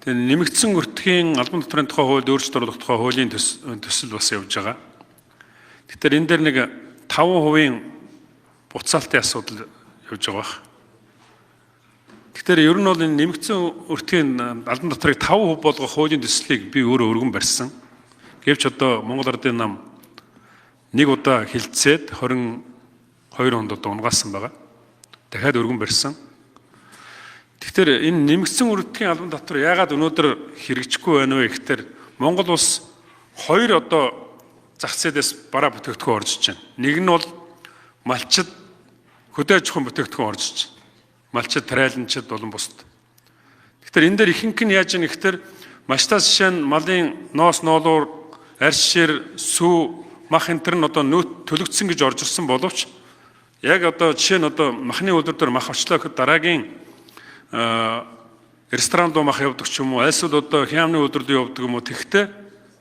Тэгээ нэмэгдсэн өртгийн албан татварын тухай хуульд өөрчлөлт оруулах тухай хуулийн төсөл бас явж байгаа. Тэгэхээр энэ дээр нэг 5% буцаалтын асуудал явж байгаа бах. Тэгэхээр ер нь бол энэ нэмэгдсэн өртгийн албан татварыг 5% болгох хуулийн төслийг би өөрөө өргөн барьсан. Гэвч одоо Монгол Ардын нам нэг удаа хилцээд 22 онд одоо унгаасан байгаа. Дахиад өргөн барьсан. Тэгэхээр энэ нэмэгдсэн өртгийн албан татвар яагаад өнөөдөр хэрэгжихгүй байна вэ гэхээр Монгол улс хоёр одоо зах зээлээс бараа бүтээгдэхүүн орж иж байна. Нэг нь бол малчид, хөдөө аж ахуйн бүтээгдэхүүн орж иж байна. Малчид, тариаланчид болон бусд. Тэгэхээр энэ дээр ихэнх нь яаж яах гэхээр маштаас жишээ нь малын ноос, ноолуур, арьс шир, сүү, мах энэ төр нь одоо нөөт төлөгдсөн гэж орж ирсэн боловч яг одоо жишээ нь одоо махны үйлдвэр дээр мах очлоо гэхэд дараагийн ресторан руу мах явдаг ч юм уу, альсвал одоо хямны үйлдвэр рүү явдаг юм уу, тэгтээ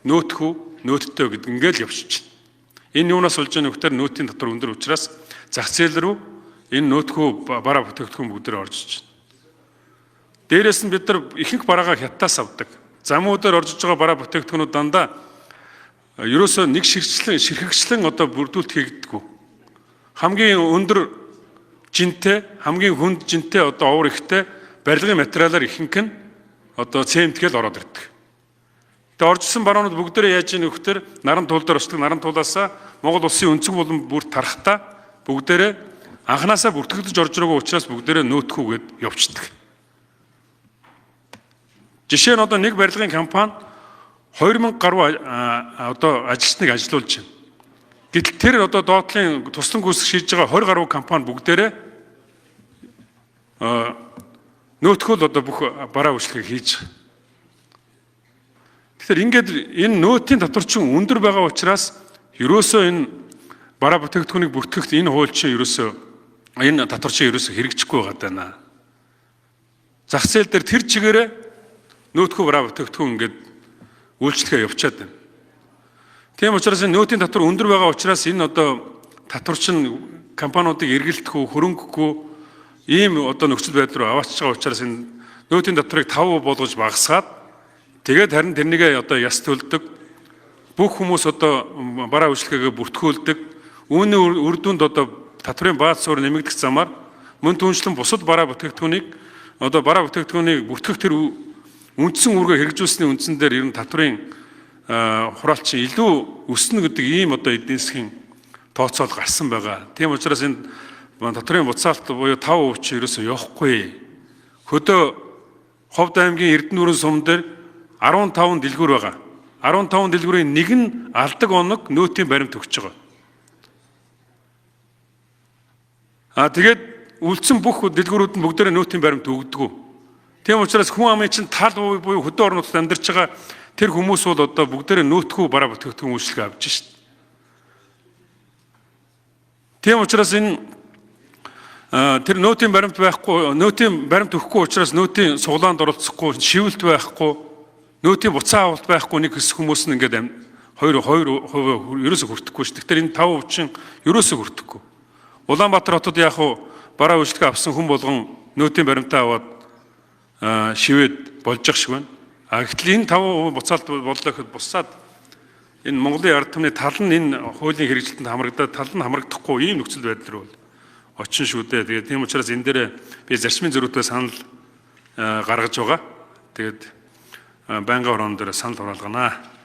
нөөтхүү, нөөттэй гэдэг ингээл явчихна. Энэ юунаас болж байгаа нөхдөр нөөтийн татвар өндөр учраас зах зээл рүү энэ нөөтхүү бараа бүтээгдэхүүн бүгдээр орж иж байна. Дээрээс нь бид нар ихэнх бараагаа хятадаас авдаг. Замуудаар орж иж байгаа бараа бүтээгдэхүүнүүд дандаа ерөөсөө нэг ширхчлэн ширхэгчлэн одоо бүрдүүлэлт хийгддэггүй. Хамгийн өндөр жинтэй, хамгийн хүнд жинтэй, одоо овор ихтэй барилгын материалаар ихэнх нь одоо цементгээл ороод ирдэг. Тэгээ оржсон бараанууд бүгдээрээ яаж ийн нөхдөр наран туул дээр очдог. Наран туулаасаа Монгол улсын өнцөг болон бүр тарахтаа бүгдээрээ анханасаа бүртгэгдэж орж ирээгүй учраас бүгдээрээ нөөтхүүгээд явцдаг. Жишээ нь одоо нэг барилгын компани 2000 гаруй одоо ажилчныг ажилуулж байна. Гэтэл тэр одоо доотлын туслан гүйцэтгэх шийдэж байгаа 20 гаруй компани бүгдээрээ нөөтгөл одоо бүх бараа үйлчлэгийг хийж байгаа. Тэгэхээр ингээд энэ нөөтийн татварчин өндөр байгаа учраас ерөөсөө энэ бараа бүтээгдэхүүнийг бүртгэхт энэ хууль чинь ерөөсөө, энэ татвар чинь ерөөсөө хэрэгжихгүй байгаа даа. Зах зээл дээр тэр чигээрээ нөөтгөө бараа бүтээгдэхүүн ингээд үйлчлэгээ явуучаад байна. Тийм учраас энэ нөөтийн татвар өндөр байгаа учраас энэ одоо татвар чинь компаниудыг эргэлдэхгүй, хөрөнгөгүй ийм одоо нөхцөл байдал руу аваачиж байгаа учраас энэ нөөтийн татварыг 5% болгож багасгаад, тэгээд харин тэрнийгээ одоо яс төлдөг, бүх хүмүүс одоо бараа үйлчлэгээ бүртгүүлдэг, үүний үр дүнд одоо татварын бааз суурь нэмэгдэх замаар мөн түншлэн бусад бараа бүтээгдэхүүнийг, одоо бараа бүтээгдэхүүнийг бүртгэх тэр үндсэн үүргээ хэрэгжүүлсний үндсэн дээр ер нь татварын хураалт чинь илүү өснө гэдэг ийм одоо эдийн засгийн тооцоол гарсан байгаа. Тийм учраас энэ татварын буцаалт буюу 5% чи ерөөсөө явахгүй. Хөдөө Ховд аймгийн Эрдэнэ сум дээр 15 дэлгүүр байгаа. 15 дэлгүүрийн нэг нь алдаг оног нөөтийн баримт өгч байгаа. А тэгээд үлдсэн бүх дэлгүүрүүд нь бүгдээрээ нөөтийн баримт өгдөг. Тийм учраас хүн амын чинь тал буюу хөдөө орнуудад амьдарч байгаа тэр хүмүүс бол одоо бүгдээрээ нөөтгүй бараа бүтээгдэхүүн үйлчлэгээ авч шít. Тийм учраас энэ тэр нөөтийн баримт байхгүй, нөөтийн баримт өгөхгүй учраас нөөтийн суглаанд оролцохгүй, шивэлт байхгүй, нөөтийн буцаан авалт байхгүй нэг хэсэг хүмүүс нь ингээд 2 2% ерөөсө хүртэхгүй шүү. Тэгэхээр энэ 5% чинь ерөөсө хүртэхгүй. Улаанбаатар хотод яг уу бараа үйлчлэгээ авсан хүн болгон нөөтийн баримтаа аваад шивэд болж явах шиг байна. А гэтэл энэ 5% буцаалт боллоо гэхэд бусаад энэ Монголын ард түмний тал нь энэ хуулийн хэрэгжилтэнд хамрагдаад, тал нь хамрагдахгүй ийм нөхцөл байдал руу очин шүү дээ. Тэгээд тийм учраас энэ дээр би зарчмын зөрүүтэй санал гаргаж байгаа. Тэгээд байнгын хорон дээр санал хураалганаа.